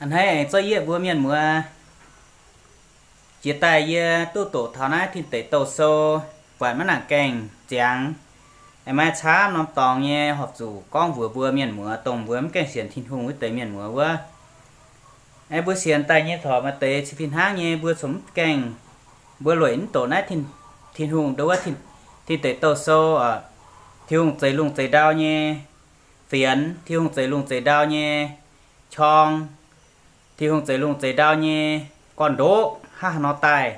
A'hneiv aengx zorqv yie mbuo mienh muoz jiex daaih yie duqv doqc taux naaiv Tin Deic Douh Sou, buatc maiv nangc gaengh ziangx, aengx maaih camv norm dorngx nyei horpc zuqc gorngv mbuox mbuo mienh muoz, dongh mbuo mv gaengh sienx Tin-Hungh wuov deix mienh muoz wuov. Aengx mbuo sienx daaih nyei corc maaih deix cin fih hnangv nyei, mbuo corc mv gaengh, mbuo lueic mv doqc naaiv Tin-Hungh ndo wuov Tin Deic Douh Sou, Tin-Hungh zeix lungh zeix ndau nyei fienx, Tin-Hungh zeix lungh zeix ndau nyei qorng, Tin-Hungh zeix lungh zeix ndau nyei gorn-ndoqv hnangv haaix nor daaih,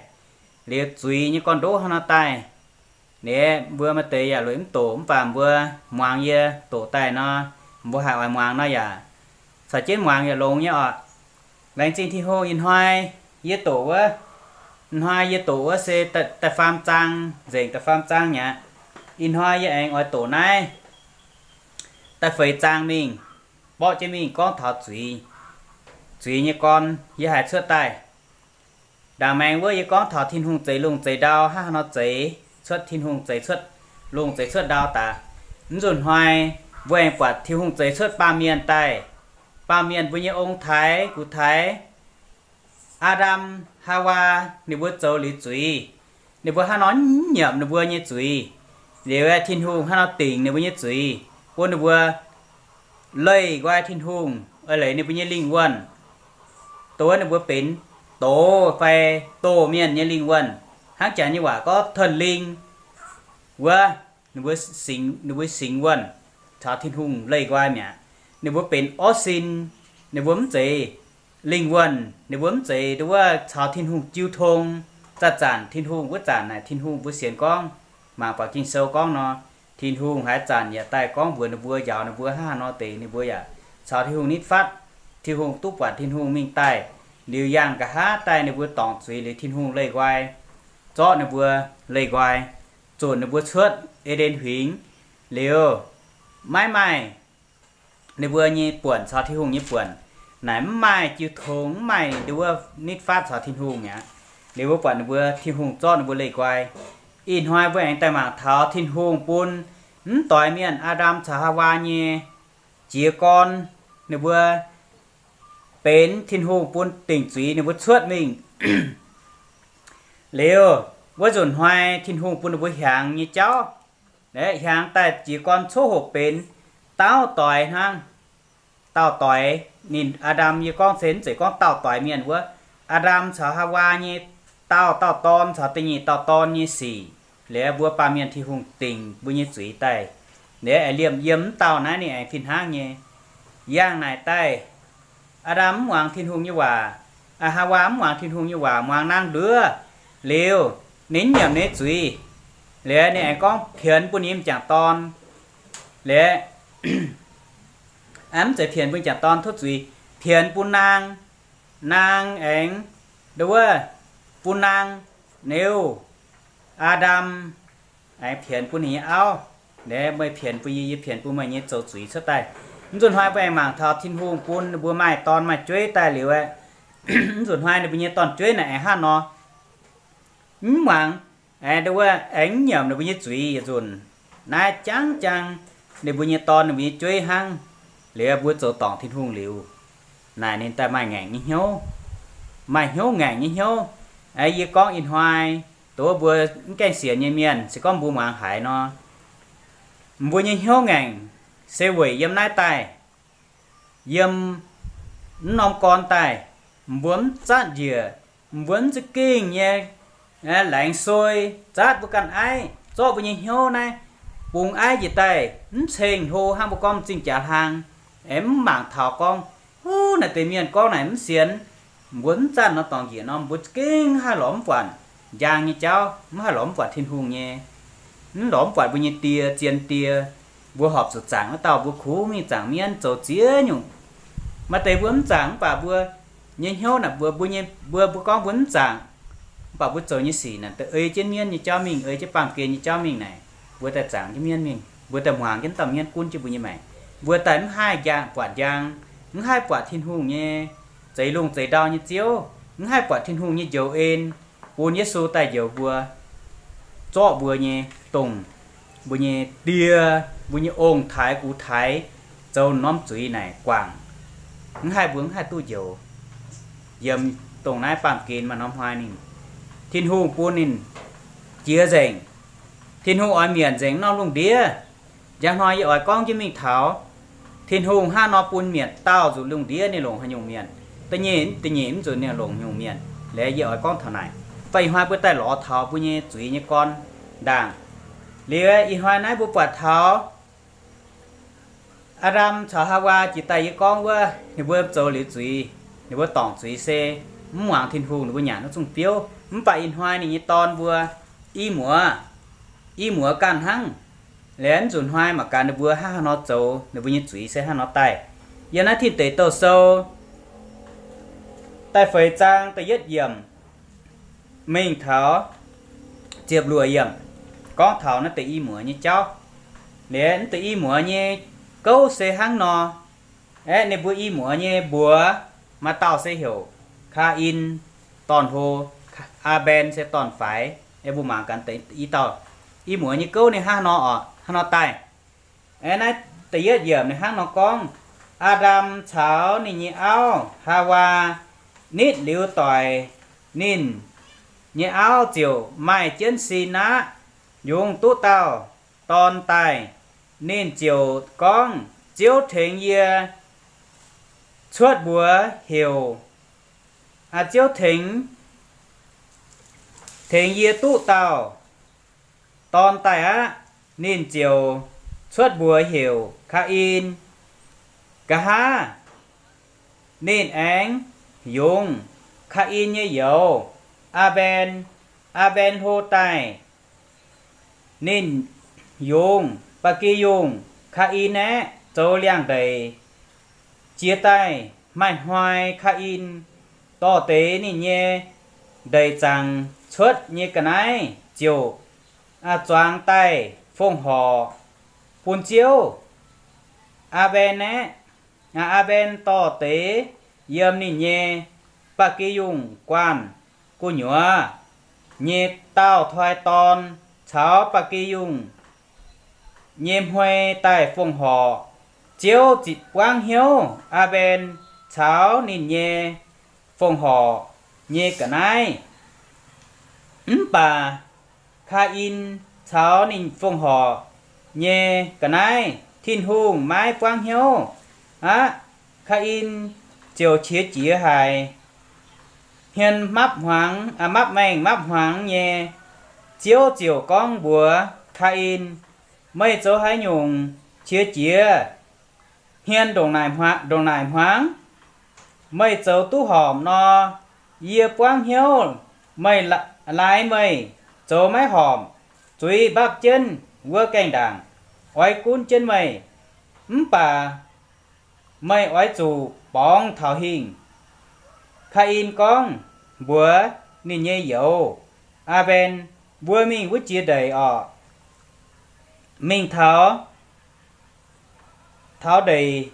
liuz zuiz nyei gorn-ndoqv hnangv haaix nor daaih. Liuz mbuo maaih deix yaac lueic mv doqc, mv baac mbuo muangx yie doqc daaih nor, mbuo haih oix muangx nor yaac caux jienv muangx yaac longx nyei oc. Laengz zingh Tin-Hungh. Ih hnoi yie doqc wuov, ih hnoi yie doqc wuov se da'faam zaang, nzengc da'faam zaang mi'aqv. Ih hnoi yie aengx oix doqc naaiv da'feix zaang mingh, borqv jienv mingh gorngv taux zuiz, zuiz nyei gorn yie haiz cuotv daaih. Ndaangc maengx wuov yie gorngv taux Tin-Hungh zeix lungh zeix ndau hnangv haaix nor zeix, cuotv Tin-Hungh zeix cuotv lungh zeix cuotv ndau daaih. Mv nzunc hnoi mbuo aengx buatc Tin-Hungh zeix cuotv baamh mienh daaih. Baamh mienh mbuo nyei ong-taaix gux-taaix, Aa^ndam, Haawaa, ninh mbuo zoux liuz zuiz, ninh mbuo hnangv nor mv nyiemc ninh mbuo nyei zuiz, liuz Tin-Hungh hnangv nor dingc ninh mbuo nyei zuiz, bun ninh mbuo leih nqoi Tin-Hungh, leiz ninh mbuo nyei lingh wuonh, dongh wuov ninh mbuo benx doz fai doh mienh nyei lingh wuonh. Hnangv jaax nyei waac gorngv Tin-Hungh wuov, ninh mbuo singx, ninh mbuo singx wuonh caux Tin-Hungh leih nqoi mi'aqv. Ninh mbuo benx orv sin, ninh mbuo mv zeiz lingh wuonh, ninh mbuo mv zeiz ndo wuov caux Tin-Hungh jiu tong. Zanc-zanc Tin-Hungh wuov zanc naaic, Tin-Hungh mbuo sienx gorngv, mangc buatc Ging-Sou gorngv nor, Tin-Hungh haaix zanc yaac daaih gorngv mbuox ninh mbuo, njaaux ninh mbuo hnangv haaix nor deix, ninh mbuo yaac caux Tin-Hungh nitv fatv. Tin-Hungh duqv buatc Tin-Hungh mingh daaih, liuz yangh nqa'haav daaih ninh mbuo dorngc zuiz liuz Tin-Hungh leih nqoi, zorqv ninh mbuo leih nqoi, zunc ninh mbuo cuotv E^nden Huingx. Liuz maiv maaih ninh mbuo nyei buonc caux Tin-Hungh nyei buonc, naaic mv maaih jiu tong, mv maaih ndo wuov nitv fatv caux Tin-Hungh mi'aqv. Liuz mbuo buatc ninh mbuo, Tin-Hungh zorqv ninh mbuo leih nqoi. Ih hnoi mbuo aengx daaih mangc taux Tin-Hungh bun mv doix mienh Aa^ndam caux Haawaa nyei jiez gorn, ninh mbuo benx Tin-Hungh bun dingc zuiz ninh mbuo cuotv mingh. Liuz wuov nzunc hnoi Tin-Hungh bun ninh mbuo hiaangx nyei jauv, hnyangx daaih jiez gorn coqv hoqc benx dauh doix hnangv. Dauh doix, ninh Aa^ndam, yie gorngv se mv zeiz gorngv dauh doix mienh wuov, Aa^ndam caux Haawaa nyei dauh dauh dorn caux da'nyeic dauh dorn nyei sic, liuz mbuo baamh mienh Tin-Hungh dingc mbuo nyei zuiz daaih. Liuz aengx liemh yiem mv dauh naaiv ninh aengx fih hnangv nyei. Yangh naaic daaih, Aa^ndam mv muangx Tin-Hungh nyei waac, Haawaa mv muangx Tin-Hungh nyei waac, muangx naang nduov, liuz ninh mv nyiemc ninh nyei zuiz. Liuz ninh aengx gorngv pienx bun ninh m'jangc dorn. Liuz mv zeiz pienx bun m'jangc dorn tov zuiz, pienx bun naang. Naang aengx ndo wuov, bun naang, liuz Aa^ndam aengx pienx bun ninh nyei auv. Liuz meih pienx bun yie, yie pienx bun meih nyei zoux zuiz cuotv daaih. Mv nzunc hnoi mbuo aengx mangc taux Tin-Hungh bun mbuo maaih dorn maaih jueiv daaih liuz aeqv, mv nzunc hnoi ninh mbuo nyei dorn-jueiv naaic aengx hnangv nor, mv muangx, aengx ndo wuov, aengx mv nyiemc ninh mbuo nyei zuiz yietc nzunc. Naaiv jangv jang ninh mbuo nyei dorn, ninh mbuo nyei jueiv hnangv. Liuz mbuo zoux dorngc Tin-Hungh liuz, naaic ninh daaih maaih ngaengc nyei hnyouv, maaih hnyouv ngaengc nyei hnyouv. Yie gorngv ih hnoi, dongh mbuo mv gaengh sienx nyei mienh, se gorngv mbuo muangx haiz nor, mbuo nyei hnyouv ngaengc se weic yiem naaiv daaih, yiem mv norm gorn daaih, mbuo mv zatv njiec, mbuo mv za'gengh nyei laengz soi, zatv mbuo ganh aiv, zorqv mbuo nyei hnyouv naaiv bungx aiv njiec daaih, mv ceng-hlo hnangv mbuo gorngv m'zing jaax hlang. Aengx mv mangc taux gorngv, huv, naaic deix mienh gorngv naaic mv sienx. Mbuo mv zanc nor dorngx njiec nor, mbuo za'gengh mv haih lorz mv buatc njang nyei jauv, mv haih lorz mv buatc Tin-Hungh nyei, mv lorz mv buatc mbuo nyei die, zien die. Mbuo horpc zuqc zaangc wuov dauh, mbuo kungx mingh zaangc mienv zoux ziex nyungc. Maaih deix mbuo mv zaangc mv baac mbuo nyei hnyouv naaic, mbuo, mbuo nyei, mbuo, mbuo gorngv mbuo mv zaangc, mv baac mbuo zoux nyei sic naaic da'ei jienv mienv nyei jauv mingh, ei jienv baamh gen nyei jauv mingh naaic, mbuo daaih zaangc jienv mienv mingh, mbuo daaih muangx jienv dauh mienv gunv jienv mbuo nyei maengc. Mbuo daaih mv haih njang, buatc njang, mv haih buatc Tin-Hungh nyei zeix lungh zeix ndau nyei Ziouv, mv haih buatc Tin-Hungh nyei njoux en, bun Yesu daaih njoux mbuo, zorqv mbuo nyei, dongh mbuo nyei die, mbuo nyei ong-taaix gux-taaix zoux norm zuiz naaic guangc, mv haih, mbuo mv haih duqv njoux. yiem dongh naaiv baamh gen maaih norm hnoi ninh, Tin-Hungh bun ninh jiex nzengc. Tin-Hungh oix mietc nzengc norm lungh ndiev. Njang hnoi yie oix gorngv jienv mingh taux Tin-Hungh hnangv nor bun mietc dauh nzuqc lungh ndiev ninh longc haaix nyungc mietc, da'nyeic, da'nyeic mv nzunc ninh longc nyungc mietc. Liuz yie oix gorngv taux naaic, fai ih hnoi mbuo daaih lorz taux mbuo nyei zuiz nyei gorn ndaangc. Liuz ih hnoi naaiv mbuo buatc taux Aa^ndam caux Haawaa jiex daaih yie gorngv wuov, ninh mbuo zoux liuz zuiz, ninh mbuo dorngc zuiz se mv muangx Tin-Hungh, ninh mbuo nyanc wuov zungh biouv. Mv baac ih hnoi ninh nyei dorn mbuo i muoz, i muoz ganh hnangv. Liuz mv nzunc hnoi mangc gaax ninh mbuo hnangv haaix nor zoux, ninh mbuo nyei zuiz se hnangv haaix nor daaih. Yiem naaiv Tin Deic Douh Sou da'feix zaang da'yietv yiemc mingh taux ziepc luoqc yiemc gorngv taux naaiv deix i muoz nyei jauv. Liuz mv deix i muoz nyei gouv se hnangv nor. Aeqv, ninh mbuo i muoz nyei mbuox, maaih dauh se heuc Kaa^in, dorn-hlo, Aa^mben se dorn-faix. Aeqv, mbuo mangc gaax deix i dauh i muoz nyei gouv ninh hnangv haaix nor oc, hnangv haaix nor daaih. Aeqv, naaiv da'yietv yiemc ninh hnangv nor gorngv, Aa^ndam caux ninh nyei auv, Haawaa, nitv liuz doic, ninh nyei auv ziouc maaih jienv sin aqv. Yungz duqv dauh dorn daaih, ninh ziouc gorngv, Ziouv tengx yie cuotv mbuox heuc, Ziouv tengx, tengx yie duqv dauh dorn daaih aqv. Ninh ziouc cuotv mbuox heuc Kaa^in. Nqa'haav ninh aengx yungz Kaa^in nyei youz, Aa^mben. Aa^mben hlo daaih, ninh yungz ba'gi yungh Kaa^in aeqv, zoux liangx-ndeic. Jiex daaih maaih hnoi Kaa^in dorh deix ninh nyei ndeic zaangc cuotv nyei ga'naaiv ziouc zuangx daaih fongc horc bun Ziouv. Aa^mben aeqv, Aa^mben dorh deix yiem ninh nyei ba'gi yungh guanh gu'nyuoz nyei daauh toi dorn caux ba'gi yungh nyei hmui daaih fongc horc. Ziouv ziqc buangv hnyouv Aa^mben caux ninh nyei fongc horc nyei ga'naaiv. Mv baac Kaa^in caux ninh fongc horc nyei ga'naaiv Tin-Hungh maiv buangv hnyouv aqv. Kaa^in ziouc qiex jiez haic, hmien mapv hmuangx, mapv maengh mapv hmuangx nyei. Ziouv ziouc gorngv mbuox Kaa^in, Meih zoux haaix nyungc qiex jiez, hmien ndongc naaic hmuangx? Meih zoux duqv horpc nor, yie buangv hnyouv meih, laaix meih zoux maiv horpc, zuiz mbapv jienv wuov gaengh ndaangc, oix gunv jienv meih. Mv baac meih oix zuqc borngz taux hingh. Kaa^in gorngv mbuox ninh nyei youz, Aa^mben, Mbuo mingh wuov jiex ndeic orqc. Mingh taux, taux ndeic,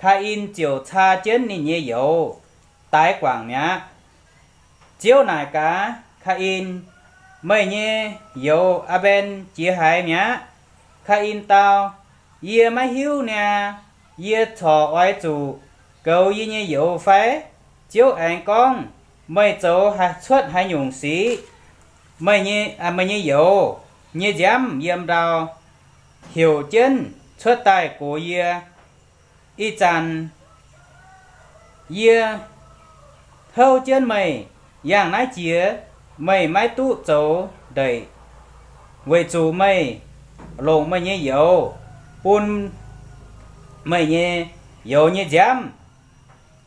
Kaa^in ziouc caa jienv ninh nyei youz daix guangc mi'aqv. Ziouv naaic gaax Kaa^in, Meih nyei youz Aa^mben jiex haaix mi'aqv? Kaa^in dau, Yie maiv hiuv niaa. Yie corc oix zuqc goux yie nyei youz fai? Ziouv aengx gorngv, Meih zoux cuotv haaix nyungc sic? Meih nyei youz nyei nziaamv yiem ndau heuc jienv cuotv daaih gox yie. Ih zanc yie houv jienv meih. Yangh naaiv jiex meih maiv duqv zoux ndeic, weic zuqc meih longc meih nyei youz bun meih nyei youz nyei nziaamv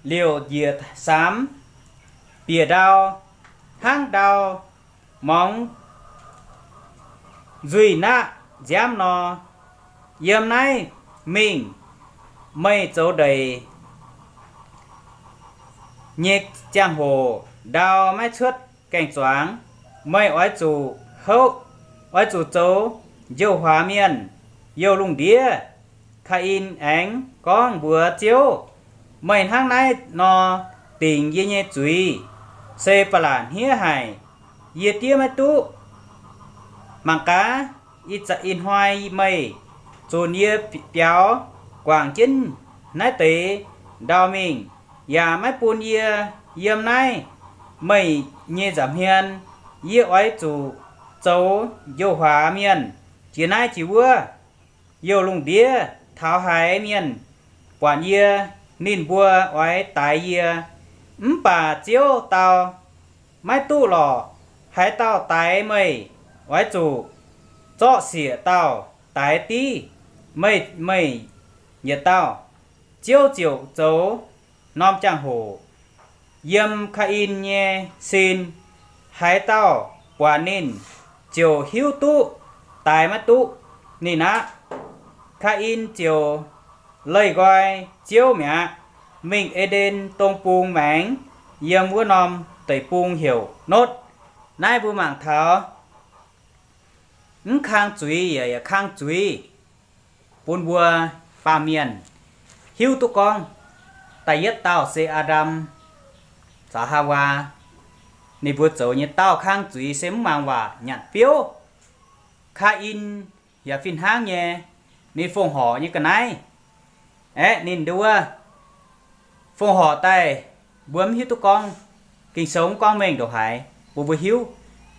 liouc njiec samx bieqc ndau, hnangv ndau morngx nzuih naqv nziaamv nor. Yiem naaiv mingh meih zoux ndeic nyei ziangh hoc ndau maiv cuotv gaeng-zuangx. Meih oix zuqc houv, oix zuqc zoux njoux huaax mienh, youh lungh ndiev. Kaa^in aengx gorngv mbuox Ziouv, Meih hnangv naaiv nor dingc yie nyei zuiz, se ba'laqc hniev haic. Yie diev maiv duqv. Mangc gaax, ih hnoi meih zunc yie biaux guangc jienv naaiv deix ndau mingh. yaac maiv bun yie yiem naaiv meih nyei nza'hmien. Yie oix zuqc zoux njoux huaax mienh, jiex naaiv jiex wuov, youh lungh ndiev taux haaix mienh buatc yie, ninh mbuo oix daix yie. Mv baac Ziouv dau, maiv duqv lorqc. Haaix dauh daix meih, oix zuqc zorqv siec dauh daix div meih, meih yietc dauh. Ziouv ziouc zoux norm jangx-hoc yiem Kaa^in nyei sin. Haaix dauh buatc ninh ziouc hiuv duqv daix maiv duqv ninh aqv. Kaa^in ziouc leih nqoi Ziouv mi'aqv, mingh E^nden Dong bung maengx, yiem wuov norm deic-bung heuc Notv. Naaiv mbuo mangc taux mv kang zuiz yaac, yaac kang zuiz bun mbuo baamh mienh hiuv duqv gorngv, da'yietv dauh se Aa^ndam caux Haawaa. Ninh mbuo zoux nyei dauh kang zuiz se mv muangx waac, nyanc biouv. Kaa^in yaac fih hnangv nyei, ninh fongc horc nyei ga'naaiv. Aeqv, ninh nduov fongc horc daaih, mbuo mv hiuv duqv gorngv, Ging-Sou mv gorngv mengh ndongc haaix bun mbuo hiuv.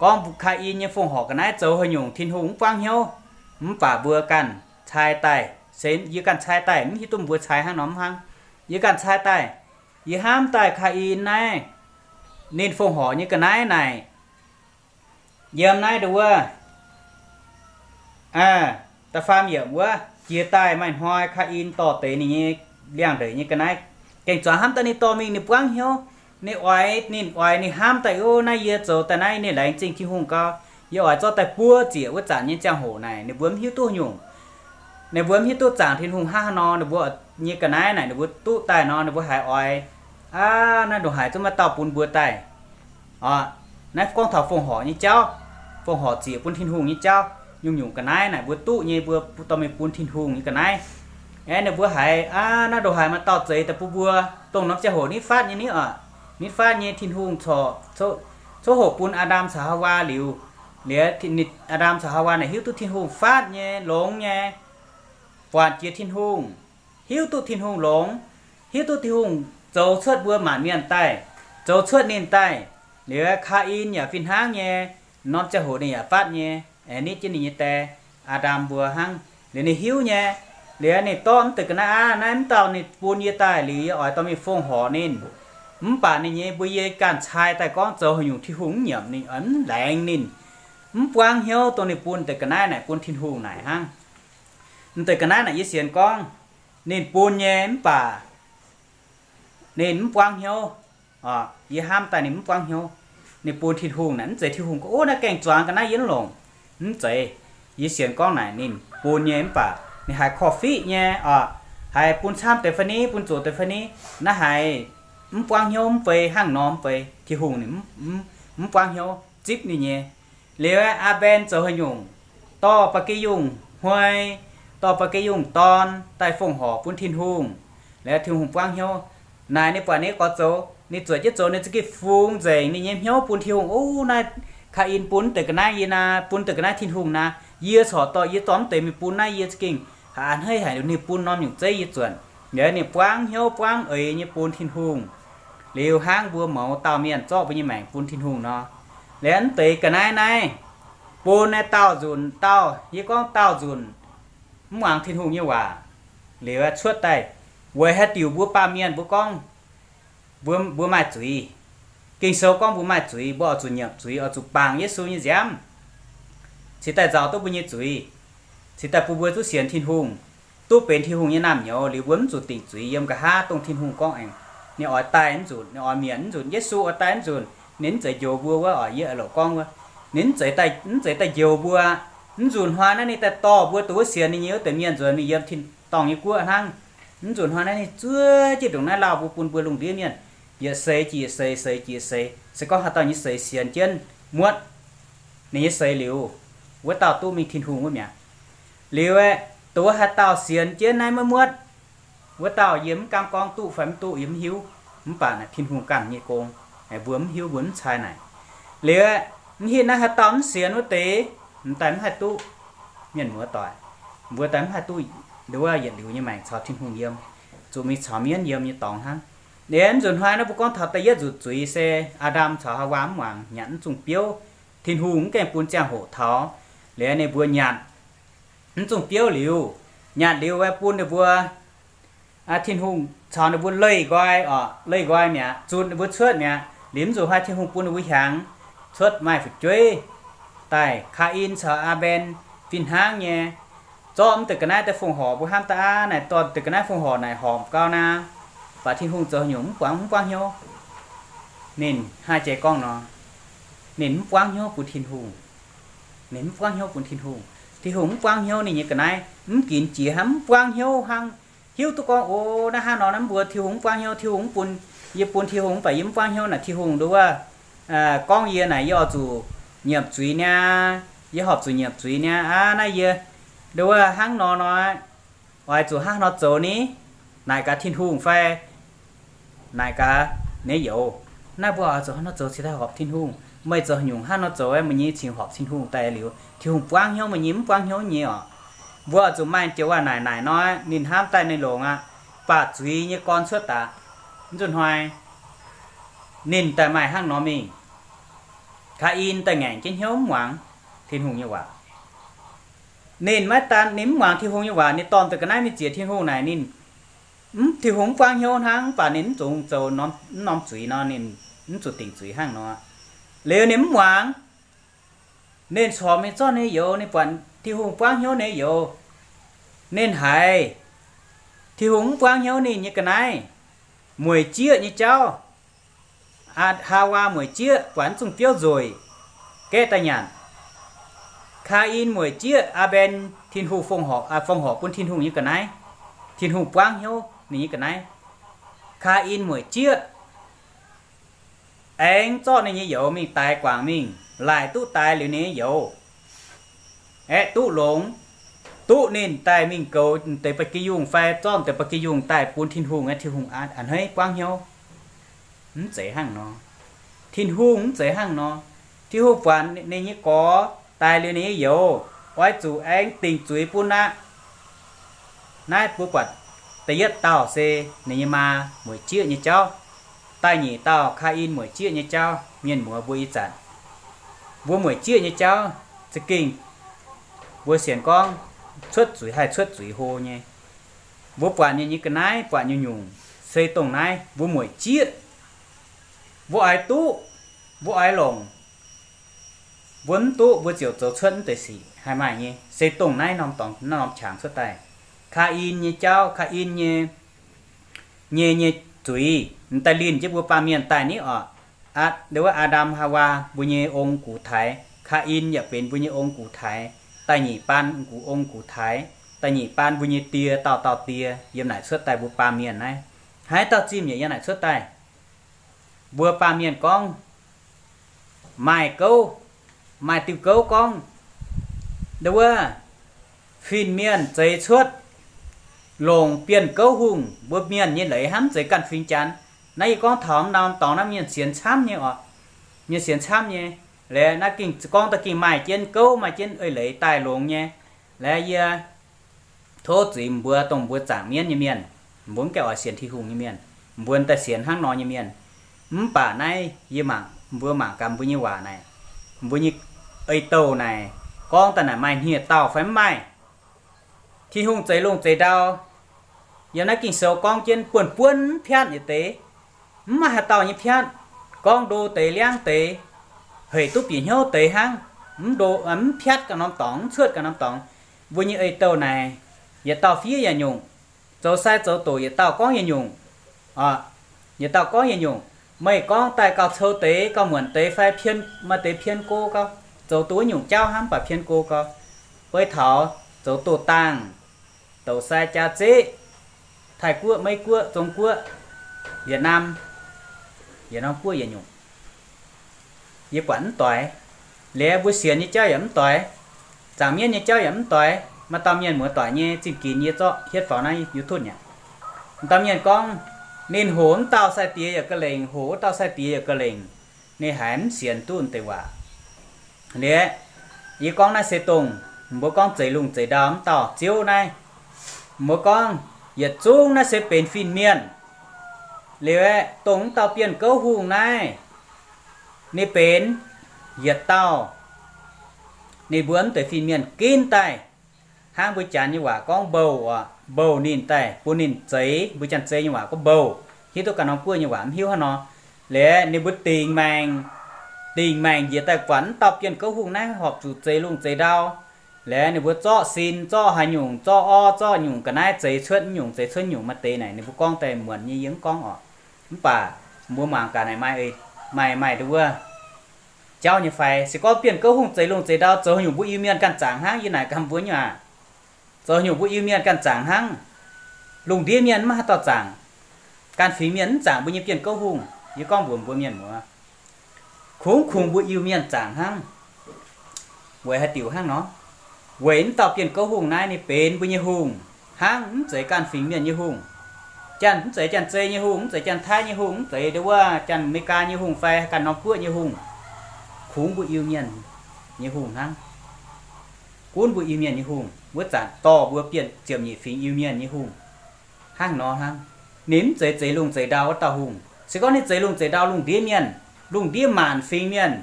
Gorngv Kaa^in nyei fongc horc ga'naaiv zoux haaix nyungc Tin-Hungh mv buangv hnyouv, mv baac mbuo ganh cai daaih, se yie ganh cai daaih, mv hiuv duqv mbuo cai hnangv nor mv hnangv. Yie ganh cai daaih, yie hnamv daaih Kaa^in naaiv, ninh fongc horc nyei ga'naaiv naaic, yiem naaiv nduov wuov, da'faam yiemc wuov, jiex daaih maaih hnoi Kaa^in dorh deix ninh nyei liangx-ndeic nyei ga'naaiv, gengh zuangx hnamv daaih ninh dorh mingh ninh buangv hnyouv. Ninh oix, ninh oix, ninh hnamv daaih, o, naaiv yie zoux daaih naaiv ninh laengz zingh Tin-Hungh gau. Yie oix zorqv daaih buov ziec wuov zanc nyei ziangh hoc naaic ninh mbuo mv hiuv duqv nyungc. Ninh mbuo mv hiuv duqv zaangc Tin-Hungh hnangv haaix nor, ninh mbuo nyei ga'naaiv naaic ninh mbuo duqv daaih nor, ninh mbuo haiz oix, aa, naaiv ndongc haaix zungv maiv dauh bun mbuo daaih. Oc, naaiv gorngv taux fongc horc nyei jauv, fongc horc ziec bun Tin-Hungh nyei jauv. Nyungc-nyungc ga'naaiv naaic mbuo duqv nyei, mbuo dorh mingh bun Tin-Hungh nyei ga'naaiv. Aeqv, ninh mbuo haiz, aa, naaiv ndongc haaix maaih dauh zeix daaih bun mbuo, dongh norm ziangh hoc nitv fatv nyei ni oc. Nitv fatv nyei Tin-Hungh corc, corc hoqc bun Aa^ndam caux Haawaa liuz, liuz Aa^ndam caux Haawaa naaic hiuv duqv Tin-Hungh fatv nyei, longx nyei, buatc jiex Tin-Hungh, hiuv duqv Tin-Hungh longx, hiuv duqv Tin-Hungh zoux cuotv mbuo maanc mienh daaih, zoux cuotv ninh daaih. Liuz Kaa^in yaac fih hnangv nyei, norm ziangh hoc ninh yaac fatv nyei, aengx nitv jienv ninh nyei die, Aa^ndam mbuo hnangv. Liuz ninh hiuv nyei, liuz ninh dorh mv deix ga'naaiv aqv, naaiv mv dauh ninh bun yie daaih liuz yie oix dorh mingh fongc horc ninh. Mv baac ninh nyei mbuo yie ganh cai daaih gorngv zoux haaix nyungc Tin-Hungh mv nyiemc, ninh oix mv laengz ninh, mv buangv hnyouv dongh ninh bun deix ga'naaiv naaic bun Tin-Hungh naaic hnangv. Mv deix ga'naaiv naaic yie sienx gorngv ninh bun nyei mv baac ninh mv buangv hnyouv. Yie hnamv daaih ninh mv buangv hnyouv. Ninh bun Tin-Hungh naaic mv zeiz Tin-Hungh gorngv, o, naaiv gaengh zuangx ga'naaiv yie mv longc. Mv zeiz. Yie sienx gorngv naaic ninh bun nyei mv baac ninh haiz korv-fiqv nyei oc, haiz bun camv deix fai ni, bun zoqc deix fai ni, naaiv haiz mv buangv hnyouv mv bei, hnangv nor mv bei. Tin-Hungh ninh mv buangv hnyouv zipv ninh nyei. Liuz Aa^mben zoux haaix nyungc? Dorh ba'gi yungh hnoi, dorh ba'gi yungh dorn daaih fongc horc bun Tin-Hungh. Liuz Tin-Hungh buangv hnyouv. Naaic ninh buatc ninh gorx zoux, ninh zuotc jienv zoux, ninh za'gengh fungx nzengc ninh nyei hnyouv bun Tin-Hungh. O, naaiv Kaa^in bun deix ga'naaiv yie naaic, bun deix ga'naaiv Tin-Hungh naaic, yie corc dorh, yie dorh mv deix mingh bun naaiv, yie za'gengh haiz a'hneiv haic, ninh bun norm nyungc zeiv yie zuotc. Liuz ninh buangv hnyouv buangv eix nyei bun Tin-Hungh. Liuz hnangv mbuo mouz dauh mienh zorqv mbuo nyei maengc bun Tin-Hungh nor, liuz mv deix ga'naaiv naaiv bun naaiv dauh nzunc dauh, yie gorngv dauh nzunc mv muangx Tin-Hungh nyei waac, liuz cuotv daaih weic haaix diuc mbuo baamh mienh mbuo gorngv mbuo, mbuo maaih zuiz. Ging-Sou gorngv mbuo maaih zuiz, mbuo oix zuqc nyiemc zuiz, oix zuqc bangc Yesu nyei nziaamv, cingx daaih nzauh duqv mbuo nyei zuiz, cingx daaih bun mbuo duqv sienx Tin-Hungh, duqv benx Tin-Hungh nyei naamh nyouz. Liuz mbuo mv zuqc dingc zuiz yiem nqa'haav dongh Tin-Hungh gorngv aengx ninh oix daaih mv nzunc, ninh oix mietc mv nzunc, Yesu oix daaih mv nzunc, ninh mv zeiz njoux mbuo wuov oc. Yie louc gorngv wuov, ninh mv zeiz daaih, mv zeiz daaih njoux mbuo. Mv nzunc hnoi naaiv ninh daaih dorh mbuo dongh wuov sienx ninh nyei wuov deix mienh nzuonx mingh yiem tin-dorngh nyei guoqv hnangv. Mv nzunc hnoi naaiv ninh zuov jienv ndongc naaiv lauh mbuo, bun mbuo lungh ndiev mienh yietc seix jiex yietc seix, seix jiex yietc seix. Se gorngv haaix dauh nyei seix sienx jienv muotv ninh nyei seix liuz, wuov dauh duqv mingh Tin-Hungh wuov mi'aqv. Liuz aeqv, dongh wuov haaix dauh sienx jienv naaiv maiv muotv, wuov dauh yie mv gaamv gorngv duqv fai mv duqv, yie mv hiuv. Mv baac naaic Tin-Hungh ganh nyei gong, mbuo mv hiuv, mbuo mv cai naaic. Liuz aeqv, mv hitv naaiv haaix dauh mv sienx wuov deix, m'daaih mv haih duqv mienh muoz doic. Mbuo daaih mv haih duqv nduov yietc liuz nyei maengc caux Tin-Hungh yiem, zuqc mingh caux mienv yiem nyei dorngx hnangv. Liuz nzunc hnoi naaiv mbuo gorngv taux da'yietv nzunc zuiz se Aa^ndam caux Haawaa mv muangx nyanc mv zungh biouv. Tin-Hungh mv gaengh bun ziangh hoc taux, liuz ninh mbuo nyanc mv zungh biouv liuz, nyanc liuz aeqv, bun ninh mbuo, Tin-Hungh caux ninh mbuo leih nqoi oc, leih nqoi mi'aqv, zunc ninh mbuo cuotv mi'aqv. Liuz mv nzunc hnoi Tin-Hungh bun ninh mbuo hiaangx cuotv maaih fu'jueiv daaih. Kaa^in caux Aa^mben fih hnangv nyei, zorqv mv deix ga'naaiv daaih fongc horc. Mbuo hnamv daaih aqv, naaic dorh deix ga'naaiv fongc horc naaic horpc gau naaic, baac Tin-Hungh zoux haaix nyungc mv buangv, mv buangv hnyouv. Ninh hnangv jiex gorngv nor, ninh mv buangv hnyouv bun Tin-Hungh. Ninh mv buangv hnyouv bun Tin-Hungh. Tin-Hungh mv buangv hnyouv ninh nyei ga'naaiv, mv ginc jiex hnangv, mv buangv hnyouv hnangv. Hiuv duqv gorngv, o, naaiv hnangv nor naaiv mbuo Tin-Hungh mv buangv hnyouv, Tin-Hungh mv bun, yie bun Tin-Hungh mv baac yie mv buangv hnyouv naaic, Tin-Hungh nduov wuov gorngv yie naaic, yie oix zuqc nyiemc zuiz niaa, yie horpc zuqc nyiemc zuiz niaa aqv. Naaiv yie nduov wuov hnangv nor nor, oix zuqc hnangv nor zoux ni? Naaic gaax Tin-Hungh fai naaic gaax nyei youz? Naaiv mbuo oix zuqc hnangv nor zoux cingx daaih horpc Tin-Hungh. Meih zoux haaix nyungc hnangv nor zoux, meih nyei cingx horpc Tin-Hungh daaih liuz, Tin-Hungh buangv hnyouv, meih nyei mv buangv hnyouv nyei oc. Mbuo oix zuqc maaih joux waac naaic naaic nor, ninh hnamv daaih ninh longx aqv, baac zuiz nyei gorn cuotv daaih. Mv nzunc hnoi ninh daaih maaih hnangv nor mingh. Kaa^in daaih ngaengc jienv hnyouv mv muangx Tin-Hungh nyei waac. Ninh maiv daan ninh mv muangx Tin-Hungh nyei waac, ninh dorh deix ga'naaiv mingh ziec Tin-Hungh naaic, ninh mv, Tin-Hungh mv buangv hnyouv hnangv, mv baac ninh mv zungx zoux norm, mv norm zuiz nor, ninh mv zuqc dingc zuiz hnangv nor. Liuz ninh mv muangx. Ninh corc mingh zorqv ninh youz, ninh buatc Tin-Hungh buangv hnyouv ninh youz. Ninh haiz Tin-Hungh mv buangv hnyouv ninh nyei ga'naaiv, mueic jieqv nyei jauv. Haawaa mueic jieqv, buatc mv zungh biouv nzueic, gaeqv daaih nyanc. Kaa^in mueic jieqv Aa^mben, Tin-Hungh fongc horc, fongc horc bun Tin-Hungh nyei ga'naaiv. Tin-Hungh buangv hnyouv ninh nyei ga'naaiv. Kaa^in mueic jieqv, aengx zorqv ninh nyei youz mingh daix guangc mingh, laaic duqv daix liuz ninh nyei youz, aeqv, duqv longx, duqv ninh daaih mingh goux deix ba'gi yungh fai zorqv deix ba'gi yungh daaih bun Tin-Hungh, Tin-Hungh a'hneiv buangv hnyouv. Mv zeiz hnangv nor. Tin-Hungh mv zeiz hnangv nor. Tin-Hungh buatc ninh nyei gorx daix liuz ninh nyei youz, oix zuqc aengx dingc zuiz bun aqv. Naaiv mbuo buatc da'yietv dauh se ninh nyei maa mueic jieqv nyei jauv. Da'nyeic dauh Kaa^in mueic jieqv nyei jauv. Mienh muoz mbuo ih zanc, mbuo mueic jieqv nyei jauv za'gengh mbuo sienx gorngv cuotv zuiz haih cuotv zuiz hlo nyei. Mbuo buatc nyei, nyei ga'naaiv, buatc nyei nyungc, se dongh naaiv mbuo mueic jieqv. Mbuo oix duqv, mbuo oix longc, mbuo mv duqv mbuo ziouc zoux cuotv mv deix sic haih maaih nyei. Se dongh naaiv norm dorngx, naaiv norm qangx cuotv daaih. Kaa^in nyei jauv, Kaa^in nyei, nyei, nyei zuiz m'daaih linh jienv mbuo baamh mienh daaih ni oc. Aa, wuov Aa^ndam, Haawaa mbuo nyei ong-gux taaix, Kaa^in yaac benx mbuo nyei ong-gux taaix, da'nyeic baan gux ong-gux taaix, da'nyeic baan mbuo nyei die, dauh dauh die yiem naaic cuotv daaih mbuo baamh mienh naaiv. Haaix dauh zimh yaac yiem naaic cuotv daaih. Mbuo baamh mienh gorngv maaih gouv, maaih diuh gouv gorngv, nduov wuov, fin-mienh zeix cuotv longc bienh gouv hungh, mbuo mienh nyei leiz hnamv zeix ganh fingx Janx. Naaiv yie gorngv taux norm dorngx naaiv mienh sienx camv nyei oc. Mienh sienx camv nyei. Laaix naaiv ging gorngv da'gingh maaih jienv gouv, maaih jienv eix leiz daaih longx nyei. Laaix yie tov zuiz mbuo dongh mbuo zaangc mienv nyei mienh, mbuo mv gaengh oix sienx Tin-Hungh nyei mienh, mbuo daaih sienx hnangv nor nyei mienh. Mv baac naaiv yie mangc, mbuo mangc gaax mbuo nyei waac naaic, mbuo nyei ei-douh naaic, gorngv daaih naaic maaih hniev-daauh fai mv maaih? Tin-Hungh zeix lungh zeix ndau, yiem naaiv Ging-Sou gorngv jienv buonv-buonv mv piatv yietc deix, mv maaih haaix dauh nyei piatv. Gorngv ndo deix liangv deix, hec duqv bieqc hnyouv deix hnangv, mv ndo, mv piatv ganh norm dorngx, mv cuotv ganh norm dorngx. Mbuo nyei ei-douh naaic, yietc dauh fiev yietc nyungc, zoux sai zoux doqc yietc dauh gorngv yietc nyungc. Yietc dauh gorngv yietc nyungc. Meih gorngv daaih gauh cou deix, gauh muonc deix fai pien, maaih deix pien go gau, zoux duqv wuov nyungc jauv hnangv, mv baac pien go gau. Beiv taux zoux doh dangh, doqc sai jaa zeqv, Taiv Guoqv, Meiv Guoqv, Zong Guoqv, Yietc Naam, yietc norm guoqv yietc nyungc. Yie buatc mv doix. Liuz mbuo sienx nyei jauv yaac mv doix. Zaangc mienv nyei jauv yaac mv doix. Maaih dauh mienh muoz doic nyei zingh ginx yie zorqv hietv faaux naaiv YouTube aqv. Dauh mienh gorngv, ninh hoqc wuov dauh sai-diex yaac ga'lengc, hoqc wuov dauh sai-diex yaac ga'lengc. Ninh haiz mv sienx duqv deix waac. Liuz, yie gorngv naaiv se dongh mbuo gorngv zeix lungh zeix ndau mv dauh Ziouv naaiv. Mbuo gorngv yietc zungv naaiv se benx fin-mienh. Liuz aeqv, dongh wuov dauh Bienh Gouv Hungh naaiv, ninh benx yietc dauh ninh mbuo wuov deix fin-mienh ginv daaih, hnangv mbuo Janx nyei waac gorngv mbouh oc, mbouh ninh daaih bun ninh zeix, mbuo Janx-Zei nyei waac gorngv mbouh, hiuv duqv ganh norm guoqv nyei waac mv hiuv hnangv nor. Liuz ninh mbuo dingc maengc, dingc maengc njiec daaih buatc wuov dauh Bienh Gouv Hungh naaiv horpc zuqc zeix lungh zeix ndau. Liuz ninh mbuo zorqv sin, zorqv haaix nyungc, zorqv orv, zorqv nyungc ga'naaiv zeix cuotv nyungc, zeix cuotv nyungc maaih deix naaic ninh mbuo gorngv daaih muonc nyei yie mv gorngv oc. Mv baac mbuo mangc gaax naaic maaih, maaih, maaih nduov wuov jauv nyei fai? Se gorngv Bienh Gouv Hungh zeix lungh zeix ndau zoux haaix nyungc mbuo Iu-Mienh ganh zaangc hnangv, yie naaic ganh mbuo nyei aac. Zoux haaix nyungc mbuo Iu-Mienh ganh zaangc hnangv. Lungh ndiev mienh mv maaih haaix dauh zaangc. Ganh fingx mienh mv zaangc mbuo nyei Bienh Gouv Hungh. Yie gorngv mbuox mbuo mienh muoz, kungx kungx mbuo Iu-Mienh zaangc hnangv. Weic haaix diuc hnangv nor? Weic wuov dauh Bienh Gouv Hungh naaiv ninh benx mbuo nyei hungh hnangv, mv zeiz ganh fingx mienh nyei hungh. Janx, mv zeiz Janx-Zei nyei hungh, mv zeiz Janx-Taiv nyei hungh, mv zeiz nduov wuov Janx-Meigaa nyei hungh fai ganh norm guoqv nyei hungh. Kungx mbuo Iu-Mienh nyei hungh hnangv. Gunv mbuo Iu-Mienh nyei hungh wuov zanc dorh mbuo bienh ziepc nyeic fingx Iu-Mienh nyei hungh hnangv nor hnangv. Ninh mv zeiz zeix lungh zeix ndau wuov dauh hungh. Se gorngv ninh zeix lungh zeix ndau lungh ndiev mienh, lungh ndiev maanc fingx mienh,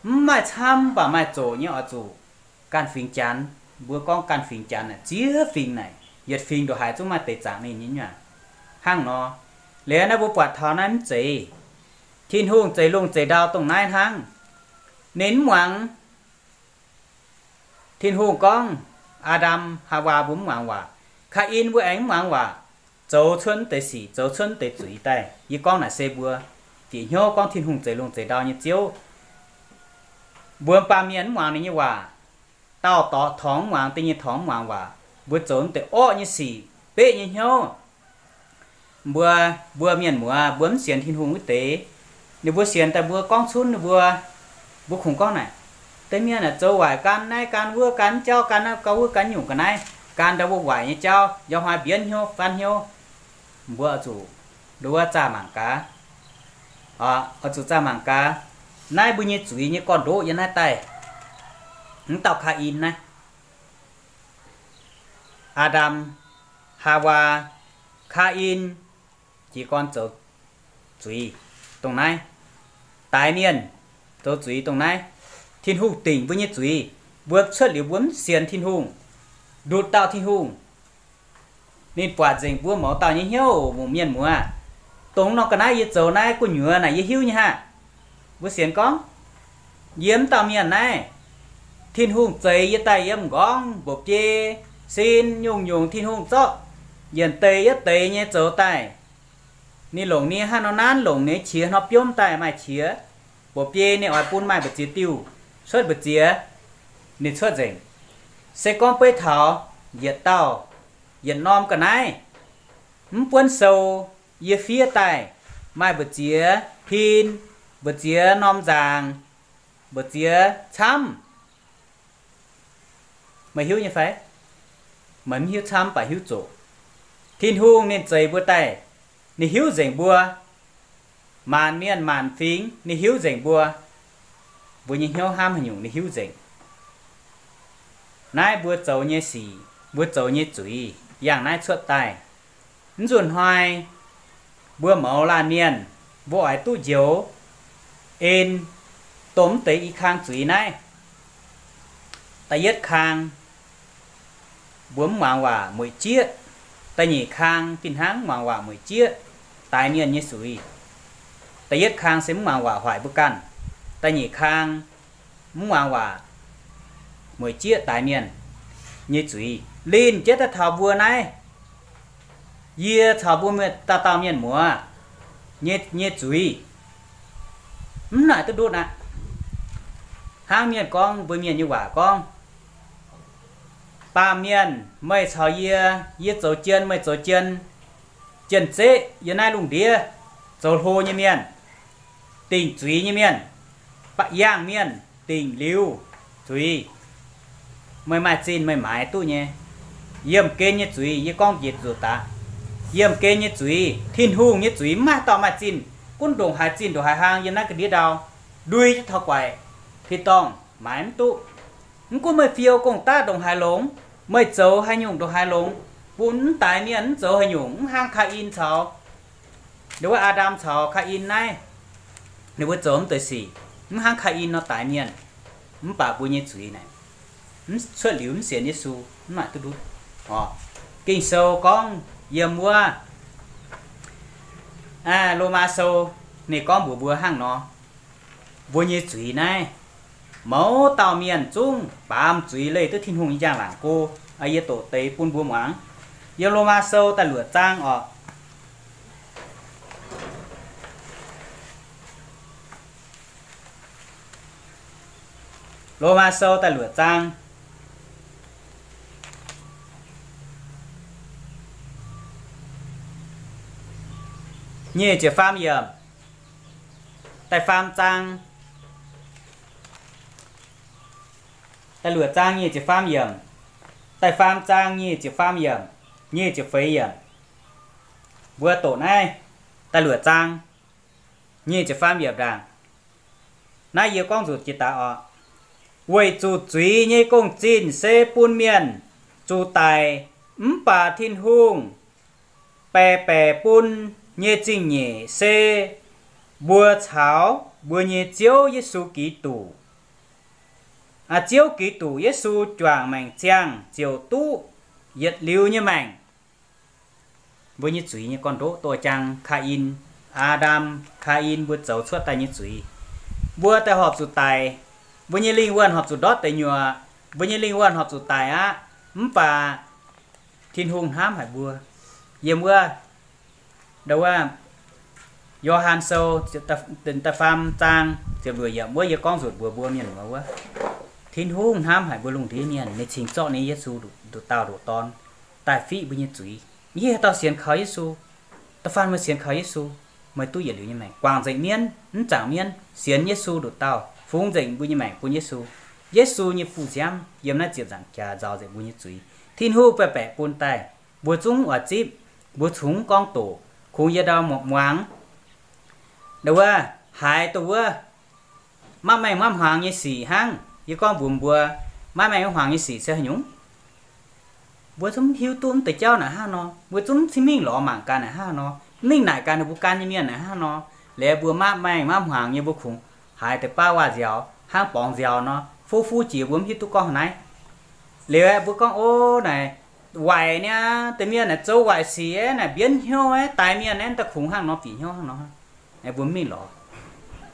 mv maaih camv mv baac maaih zoqc nyei oix zuqc ganh fingx Janx. Mbuo gorngv ganh fingx Janx naaic, ziex fingx naaic, yietc fingx ndongc haaix zungv maaih deix zaangc ninh nyei nyuac hnangv nor. Liuz naaiv mbuo buatc taux naaiv mv zeiz, Tin-Hungh zeix lungh zeix ndau dongh naaiv hnangv. Ninh mv muangx. Tin-Hungh gorngv, Aa^ndam, Haawaa mbuo mv muangx waac. Kaa^in mbuo aengx mv muangx waac, zoux cuotv mv deix sic, zoux cuotv mv deix zuiz daaih. Yie gorngv naaic se mbuo bieqc hnyouv gorngv Tin-Hungh zeix lungh zeix ndau nyei Ziouv. Mbuo baamh mienh mv muangx ninh nyei waac. Dauh dorngx mv muangx, da'nyeic dorngx mv muangx waac. Mbuo zoux mv deix orqv nyei sic, beqv nyei hnyouv. Mbuo, mbuo mienh muoz, mbuo mv sienx Tin-Hungh wuov deix, ninh mbuo sienx daaih mbuo gorngv cunv ninh mbuo, mbuo kungx gorngv naaic, deix mienh aah, zoux waaic gan naaiv gan wuov gan jauv gan naaiv gan wuov gan nyungc ga'naaiv, gan ndau wuov waaic nyei jauv, yaac maaih mbienv hnyouv, faanv hnyouv. Mbuo oix zuqc nduov wuov zaah mangc gaax. Oix zuqc zaah mangc gaax, naaiv mbuo nyei zuiz nyei gorn-ndoqv yiem naaiv daaih. Mv dauh Kaa^in naaiv, Aa^ndam, Haawaa, Kaa^in, jiez gorn zoux zuiz dongh naaiv. Daix mienh zoux zuiz dongh naaiv. Tin-Hungh dingc mbuo nyei zuiz. Mbuo cuotv liuz mbuo mv sienx Tin-Hungh, ndutc dauh Tin-Hungh, ninh buatc nzengc mbuo mouz dauh nyei hnyouv. Mienh muoz, dongh norm ga'naaiv yie zoux naaiv gu'nyuoz naaic yie hiuv nyei hnangv. Mbuo sienx gorngv, yie mv dauh mienh naaiv, Tin-Hungh zeix yie daaih yiem m'nqorngv mba'biei, sin nyungc-nyungc Tin-Hungh zorqv yienc deix yietv deix nyei zoux daaih. Ninh longc ninh haaix nor nanv, longc ninh qiex nor biomv daaih maaih qiex. Mba'biei ninh oix bun maaih mbu'ziex diuh, cuotv mbu'ziex, ninh cuotv nzengc. Se gorngv beiv taux yietc dauh, yietc norm ga'naaiv, mv buonv sou, yie fiev daaih maaih mbu'ziex hin, mbu'ziex norm nzaangc, mbu'ziex camv. Meih hiuv nyei fai? Meih mv hiuv camv baac hiuv zoqc. Tin-Hungh ninh zeix mbuo daaih, ninh hiuv nzengc mbuo. Maanc mienh maanc fingx ninh hiuv nzengc mbuo. Mbuo nyei hnyouv hnamv haaix nyungc ninh hiuv nzengc. Naaiv mbuo zoux nyei sic, mbuo zoux nyei zuiz yangh naaiv cuotv daaih. Mv nzunc hnoi mbuo mouz laanh mienh, mbuo oix duqv njoux en dongh mv deix i kang zuiz naaiv. Da'yietv kang, mbuo mv muangx waac mueic jieqv. Da'nyeic kang fih hnangv mv muangx waac mueic jieqv, daix mienh nyei zuiz. Da'yietv kang se mv muangx waac hoic mbuo ganh. Da'nyeic kang mv muangx waac mueic jieqv daix mienh nyei zuiz. Linh jienv daaih taux mbuo naaiv, yie caux mbuo dauh dauh mienh muoz nyei, nyei zuiz, mv naaic duqv ndutv aqv. Hnangv mienh gorngv, mbuo mienh nyei waac gorngv, baamh mienh, meih caux yie, yie zoux jien, meih zoux jien, jien-zeqv yiem naaiv lungh ndiev, zoux hlo nyei mienh, dingc zuiz nyei mienh, ba'yangh mienh dingc liuz zuiz. Meih maaih zinh meih maaiz duqv nyei. Yiemh gen nyei zuiz, yie gorngv njiec zuqc daaih, yiemh gen nyei zuiz, Tin-Hungh nyei zuiz mv maaih dauh maaih zinh. Gunv ndongc haaix zinh ndongc haaix hlang yiem naaiv ga'ndiev ndau, ndui jienv taux guaic, pin-dorngh maaiz mv duqv. Mv gunv meih fiou gong-daqv ndongc haaix longx, meih zoux haaix nyungc ndongc haaix longx, bun mv daix mienh mv zoux haaix nyungc, mv hnangv Kaa^in caux Ndongc wuov Aa^ndam caux Kaa^in naaiv, ninh mbuo zoux mv deix sic, mv hnangv Kaa^in nor daix mienh, mv baac mbuo nyei zuiz naaic, mv cuotv liuz mv sienx Yesu, mv maaih duqv ndutv. Ging-Sou gorngv yiem wuov Lomaa Sou, ninh gorngv mbuox mbuo hnangv nor, mbuo nyei zuiz naaiv, mouz dauh mienh zungv baamz zuiz leih duqv Tin-Hungh nyei njang-laangc go. Yie doqc deix bun mbuo muangx. Yiem Lomaa Sou da'luoqc zaang oc. Lomaa Sou da'luoqc zaang nyic ziepc faam yiemc, da'faam zaang, da'luoqc zaang nyic ziepc faam yiemc, da'faam zaang nyic ziepc faam yiemc, nyic ziepc feix yiemc. Mbuo doqc naaiv da'luoqc zaang nyic ziepc faam yiemc ndaangc. Naaiv yie gorngv nzuqc jiex daaih oc. Weic zuqc zuiz nyei gong-zinh se bun mienh zuqc daic, mv baac Tin-Hungh baeqc baeqc bun nyei zingh nyeic se mbuo caux mbuo nyei Ziouv Yesu Giduc. Ziouv Giduc Yesu juangc maengc ziangh ziouc duqv yietc liuz nyei maengc. Mbuo nyei zuiz nyei gorn-ndoqv doh jang Kaa^in, Aa^ndam, Kaa^in mbuo zoux cuotv daaih nyei zuiz. Mbuo daaih horpc zuqc daic. Mbuo nyei lingh wuonh horpc zuqc ndortv deix nyuoqc. Mbuo nyei lingh wuonh horpc zuqc daic aqv. Mv baac Tin-Hungh hnamv haic mbuo. Yiem wuov, ndau wuov, Yo^han Sou da'faam zaang ziepc luoqc yiemc wuov, yie gorngv nzunc mbuox mbuo mienh muoz wuov, Tin-Hungh hnamv haic mbuo lungh ndiev mienh, ninh cingx zorqv ninh Yesu nduqc dauh nduqc dorn daaih fiqv mbuo nyei zuiz. Yie haaix dauh sienx kaux Yesu, da'faam meih sienx kaux Yesu, meih duqv yietc liuz nyei maengc, guangc nzengc mienv, mv zaangc mienv, sienx Yesu nduqc dauh, fungx nzengc mbuo nyei maengc bun Yesu. Yesu nyei fu-nziaamv yiem naaiv ziepc nzaangc jaax nzaaux nzengc mbuo nyei zuiz. Tin-Hungh baeqc baeqc bun daaih, mbuo zungv oix zipv, mbuo cungx gorngv doqc, kungx yie ndau muangx. Ndau wuov, haaix dongh wuov mapv maengh mapv hmuangx nyei sic hnangv. Yie gorngv mbuox mbuo, mapv maengh mapv hmuangx nyei sic se haaix nyungc? Mbuo zungv mv hiuv duqv mv deix jauv naaic hnangv nor. Mbuo zungv mv cingx mingh lorz mangc ganh naaic hnangv nor. Mv mingh naaic ganh ninh mbuo gan nyei mienh naaic hnangv nor. Liuz mbuo mapv maengh mapv hmuangx nyei, mbuo kungx haiz deix baav waac-nziaaux hnangv borngz nziaaux nor, fuv fuv jiex mbuo mv hiuv duqv gorngv haaix naaiv. Liuz aeqv, mbuo gorngv, o, naaic waaic niaa, deix mienh naaic zoux waaic sic aeqv, naaic mbienv hnyouv aeqv, daix mienh aeqv, daaih kungx hnangv nor, bieqc hnyouv hnangv nor. Mbuo mv mingh lorz.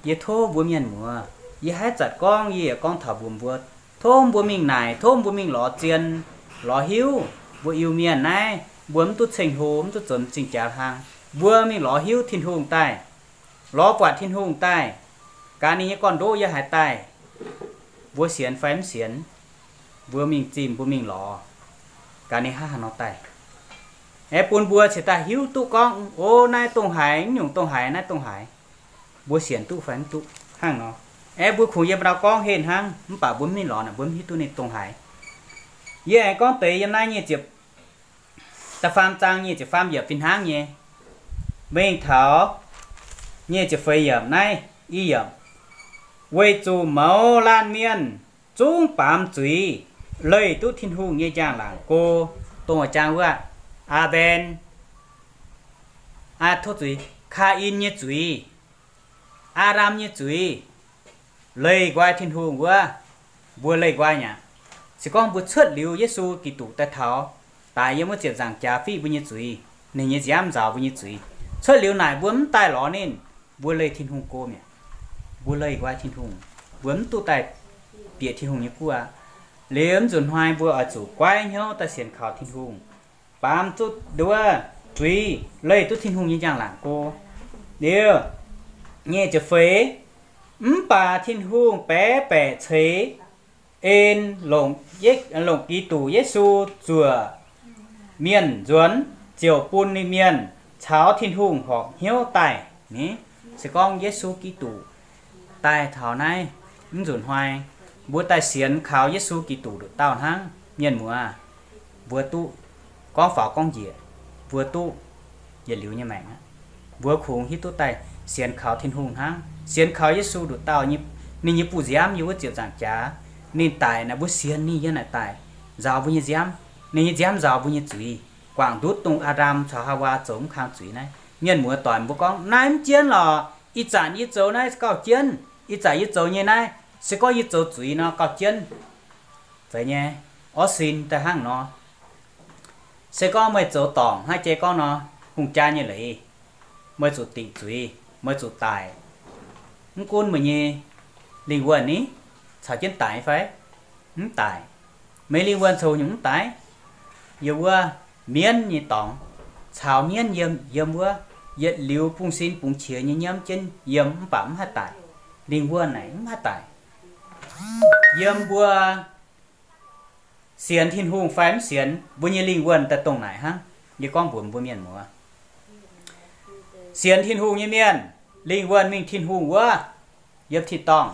Yie tov mbuo mienh muoz, yie haiz zanc gorngv, yie yaac gorngv taux mbuox mbuo, tov mbuo mingh naaic, tov mbuo mingh lorz zien, lorz hiuv. Mbuo Iu-Mienh naaiv, mbuo mv duqv ceng-hlo, mv duqv zoux m'zing jaax hlang. Mbuo mingh lorz hiuv Tin-Hungh daaih, lorz buatc Tin-Hungh daaih, gaax ninh nyei gorn-ndoqv yiem haaix daaih, mbuo sienx fai mv sienx, mbuo mingh zimh, mbuo mingh lorz, gaax ninh hnangv haaix nor daaih. Aeqv, bun mbuo cingx daaih hiuv duqv gorngv, o, naaiv dongh haaix, mv nyungc dongh haaix, naaiv dongh haaix. Mbuo sienx duqv fai mv duqv hnangv nor. Aeqv, mbuo kungx yiem ndau gorngv heh hnangv, mv baac mbuo mv mingh lorz naaic, mbuo mv hiuv duqv ninh dongh haaix. Yie aengx gorngv deix yiem naaiv nyic ziepc, da'faam zaang nyic ziepc faam yiemc fih hnangv nyei. Mingh taux nyic ziepc feix yiemc naaiv i yiemc, weic zuqc mouz laanh mienh zungv baamz zuiz leih duqv Tin-Hungh nyei njang-laangc go, dongh jang wuov Aa^mben, tov zuiz, Kaa^in nyei zuiz, Aa^ndam nyei zuiz, leih nqoi Tin-Hungh wuov, mbuo leih nqoi mi'aqv. Se gorngv mbuo cuotv liuz Yesu Giduc daaih taux, daic yiem wuov ziepc nzaangc jaax fiqv mbuo nyei zuiz, ninh nyei nziaamv nzaaux mbuo nyei zuiz. Cuotv liuz naaic mbuo mv daaih lorz ninh, mbuo leih Tin-Hungh go mi'aqv. Mbuo leih nqoi Tin-Hungh, mbuo mv duqv daaih bieqc Tin-Hungh nyei guoqv aqv. Liuz mv nzunc hnoi mbuo oix zuqc goiv hnyouv daaih sienx kaux Tin-Hungh, baamz zuqc nduov zuiz leih duqv Tin-Hungh nyei njang-laangc go. Liuz, nyic ziepc feix, mv baac Tin-Hungh baeqc baeqc ceix en longc Giduc Yesu zuoqc mienh nzuonx, ziouc bun ninh mienh caux Tin-Hungh horpc hnyouv daaih. Ni, se gorngv Yesu Giduc daaih taux naaiv, mv nzunc hnoi mbuo daaih sienx kaux Yesu Giduc nduqc dauh hnangv, mienh muoz, mbuo duqv gorngv faaux gorngv njiec, mbuo duqv yietc liuz nyei maengc aqv. Mbuo kungx hiuv duqv daaih sienx kaux Tin-Hungh hnangv, sienx kaux Yesu nduqc dauh, ninh nyei buoz-nziaamv yiem wuov ziepc nzaangc jaax, ninh daic naaic mbuo sienx ninh yiem naaic daic, nzaaux mbuo nyei nziaamv. Ninh nyei nziaamv nzaaux mbuo nyei zuiz, guangc ndutv dongh Aa^ndam caux Haawaa zoux mv kang zuiz naaiv. Mienh muoz doic mbuo gorngv, naaiv mv jienv lorqc. Ih zanc yie zoux naaiv gauh jienv. Ih zanc yie zoux nyei naaiv, se gorngv yie zoux zuiz nor gauh jienv. Zeiz nyei, orv sin daaih hnangv nor. Se gorngv meih zoux dorngc hnangv jai gorngv nor, hungh jaa nyei leiz, meih zuqc dingc zuiz, meih zuqc daic. Mv gunv meih nyei lingh wuonh ni caux jienv daic fai? Mv daic. Meih lingh wuonh coux nyungc mv daic. Yiem wuov mienv nyei dorngx caux mienv yiem, yiem wuov yietc liuz bungx sin bungx qiex nyei nyiemv jienv yiem mv baac mv haih daic. Lingh wuonh naaic mv haih daic. Yiem mbuo sienx Tin-Hungh fai mv sienx, mbuo nyei lingh wuonh daaih dongh naaic hnangv. Yie gorngv mbuox mbuo mienh muoz, sienx Tin-Hungh nyei mienh, lingh wuonh mingh Tin-Hungh wuov, yiem tin-dorngh,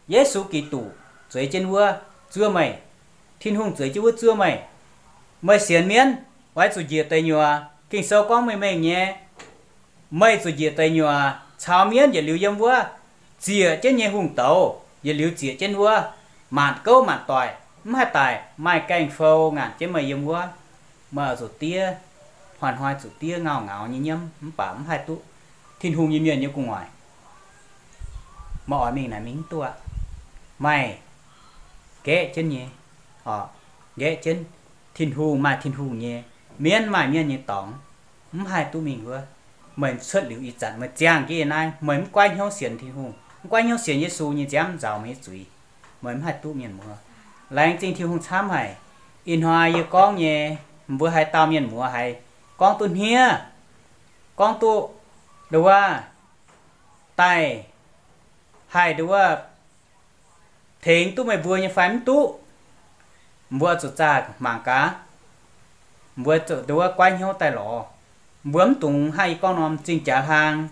Yesu Giduc zueiz jienv wuov zuov meih. Tin-Hungh zueiz jienv wuov zuov meih. Meih sienx mienv, oix zuqc njiec deic nyuoqc. Ging-Sou gorngv mengh mengh nyei, meih zuqc njiec deic nyuoqc caux mienv yietc liuz yiem wuov. Ziec jienv nyei hungh douz yietc liuz ziec jienv wuov, maanc gouv maanc doic mv haih daic, maaih gaeng-fou ngaanc jienv meih yiem wuov. Meih oix zuqc diev, hnoi-hnoi zuqc diev ngauh ngaux nyei nyiemv mv baac mv haih duqv Tin-Hungh nyei mienh nyei gu'nguaaic. Meih oix mingh naaic mingh mv duqv. Maaih nqaeqv jienv nyei, nqaeqv jienv. Tin-Hungh maaih Tin-Hungh nyei, mienv maaih mienv nyei dorngx. Mv haih duqv mingh wuov. Meih cuotv liuz ih zanc meih ziangh jienv yiem naaiv, meih mv goiv hnyouv sienx Tin-Hungh, mv goiv hnyouv sienx Yesu nyei nziaamv nzaaux meih nyei zuiz, meih mv haih duqv mienh muoz. Laengz zingh Tin-Hungh camv haic. Ih hnoi yie gorngv nyei, mbuo haaix dauh mienh muoz haiz gorngv duqv hniev, gorngv duqv nduov wuov daaih, haih nduov wuov tengx duqv meih mbuo nyei fai mv duqv, mbuo zuqc zaah mangc gaax. Mbuo zuqc nduov wuov goiv hnyouv daaih lorz. Mbuo mv dungx haih yie gorngv norm m'zing jaax hlaang.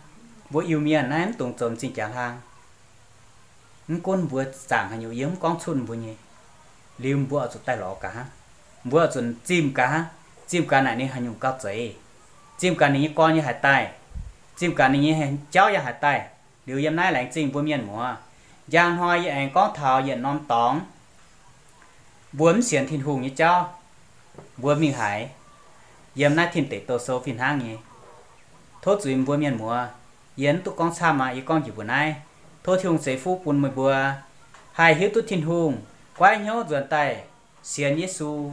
Mbuo Iu-Mienh naaiv mv dungx zoux m'zing jaax hlaang. Mv gunv mbuo zaangc haaix nyungc, yie mv gorngv cuotv mbuo nyei. Liuz mbuo oix zuqc daaih lorz gaax hnangv. Mbuo oix zuqc zimh gaax hnangv. Zimh gaax naaic ninh haaix nyungc gauh zeiz. Zimh gaax ninh nyei gorn yaac haaix daaih. Zimh gaax ninh nyei jauv yaac haaix daaih. Liuz yiem naaiv laengz zingh mbuo mienh muoz. Njang hnoi yie aengx gorngv taux yietc norm dorngx. Mbuo mv sienx Tin-Hungh nyei jauv, mbuo mingh haaix? Yiem naaiv Tin Deic Douh Sou fih hnangv nyei. Tov zuiz mbuo mienh muoz, yie mv duqv gorngv camv aqv, yie gorngv njiec mbuo naaiv. Tov Tin-Hungh ceix fuqv bun meih mbuo haih hiuv duqv Tin-Hungh, goiv hnyouv nzuonx daaih sienx Yesu,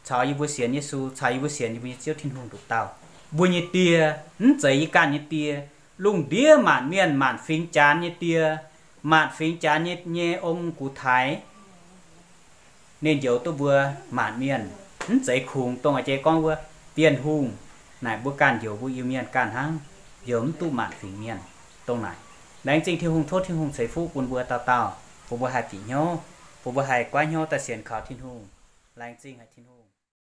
caux yie mbuo sienx Yesu, caux yie mbuo sienx yie mbuo nyei Ziouv Tin-Hungh nduqc dauh. Mbuo nyei Die, mv zeiz yie ganh nyei die. Lungh ndiev maanc mienh, maanc fingx Janx nyei die, maanc fingx Janx nyei, nyei ong-gux taaix. Ninh njoux duqv mbuo maanc mienh, mv zeiz kungx dongh a'jang gorngv wuov Bienh Hungh. Naaic mbuo ganh njoux mbuo Iu-Mienh ganh hnangv, njoux mv duqv maanc fingx mienh. Dongh naaic, laengz zingh Tin-Hungh, tov Tin-Hungh ceix fuqv bun mbuo dauh dauh, bun mbuo haih bieqc hnyouv, bun mbuo haih goiv hnyouv daaih sienx kaux Tin-Hungh. Laengz zingh haic Tin-Hungh.